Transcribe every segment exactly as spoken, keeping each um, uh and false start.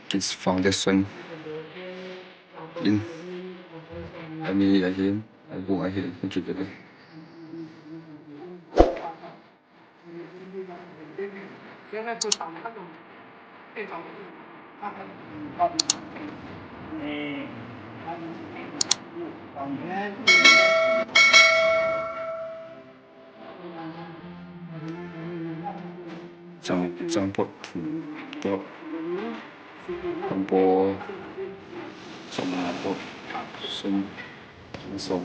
Kids Foundation in, ani ahin, abung ahin, kids ahin. Chang, chang pot, pot, chang pot, chang pot, sum, sum.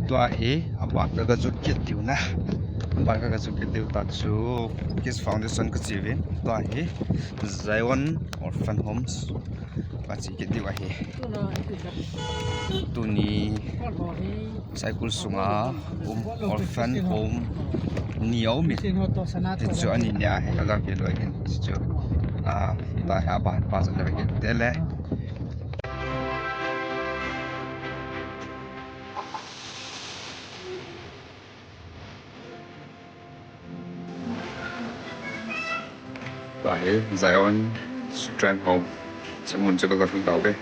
Tua hi, aban ka, ka jot kit diu na. Aban ka, ka jot kit diu ta chu Kids Foundation ka chi uvin. Tua hi, Zion Orphan Homes ka chi kit diu ahi. Tuni Saikul sunga um orphan home ni aum in. Ti chu ani nia hi ka ga ve loi hin ti chu. A, ta hi aban pa chu le ve te le. Tua hi Zion Strand Home. Chun mun chu ka, ka thum tau ve.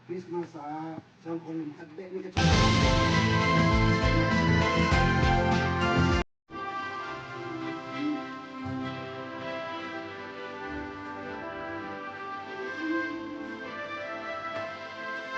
Christmas a chang khol um khat beh ni ka